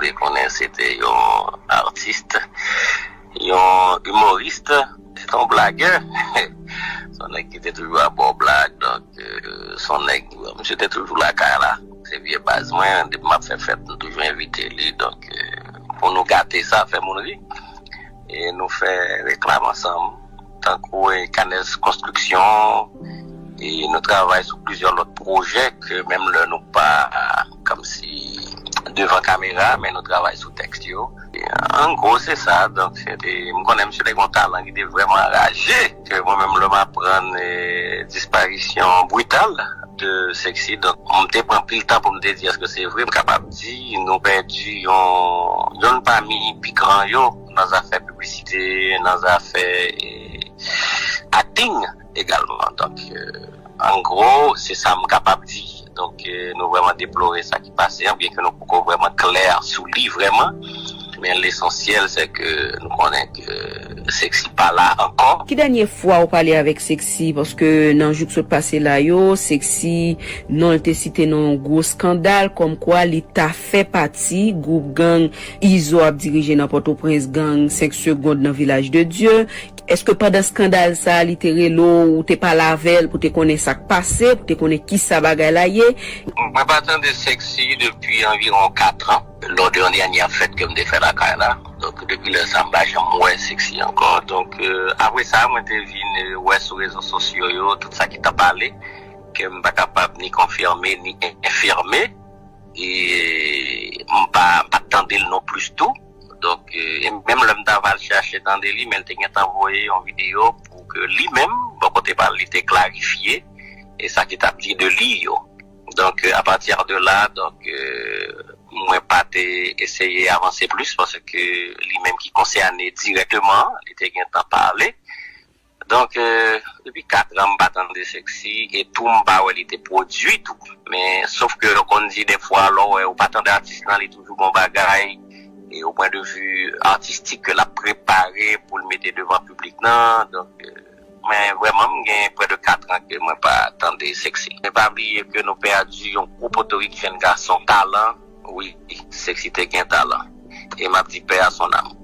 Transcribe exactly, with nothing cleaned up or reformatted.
te konnen se te yon atis, yon imoris, se te yon blagè. Se yon nèg ki te toujou ap ba w blag, donk, euh, se yon nèg, misye te toujou lakay la. Se vye baz mwen, depi m ap fè fèt, m toujou envite li, donk, euh, pou nou gate sa, fè moun ri. E nou fè reklam ansanm, tankou, e, Canels Construction, e nou travay sou plizyè lòt pwojè ke menm lè nou pa, kòmsi, devan kamera, men nou travay sou tèks yo. E, an gwo, se sa. Donk, se te, m konnen misye te gen yon talan ki te vrèman anraje, ke mwen menm lè m aprann, e, disparisyon brital de Sexy. Donk, m te pran pil tan pou m te di èske se vre. M kapab di nou pèdi yon, yonn pami pi gran yo nan zafè piblisite, nan zafè, e, acting egalman. Donk, e, an gwo, se sa m kapab di. Donk, e, nou vrèman deplore sa ki pase an, byen ke nou poko vrèman klè sou li vrèman. Men lesansyèl, se ke nou konnen ke Sexy pa la ankò. Ki dènye fwa ou pale avèk Sexy? Paske nan jou k sot pase la yo, Sexy, non l te site nan yon gwo eskandal, kòmkwa li ta fè pati gwoup gang Izo ap dirije nan Pòtoprens, gang senk Segond nan Vilaj de Dye. Èske pandan eskandal sa a, li te rele w, ou te pale avè l pou te konnen sa k pase, pou te konnen kisa bagay la ye? Mwen pa tande Sexy depi anviwon kat an. Lò de yon dènye fèt ke m te fè lakay la. Donk, depi lè sa, m pa janm wè Sexy ankò. Donk, euh, apre sa, mwen te vin, euh, wè sou rezo sosyo yo, tout sa ki t ap pale, ke m pa kapab ni konfime, ni enfime. E m pa, m pa t tande l non plis tou. Donk, euh, e menm lè m t ap al chache tande li, men l te gentan voye yon videyo pou ke li menm, bò kote pa l, li te klarifye e sa ki t ap di de li yo. Donk, euh, apati de la, donk, euh, mwen pa te eseye avanse plis paske li menm ki konsène dirèkteman, li te gentan pale. Donk, euh, depi kat an, m pa tande Sexy e tou m pa wè li te pwodui tou. Men, sof ke w konn di defwa, lè w wè ou pa tande atis lan, li toujou gon bagay, e o pwen de vi atistik ke l ap prepare pou l mete devan piblik lan. Donk, euh, men vrèman, m gen prè de kat an ke mwen pa tande Sexy. Men pa bliye ke nou pèdi yon gwo potorikè, jèn gason talan. Wi, Sexy te gen talan. E m ap di paix à son âme.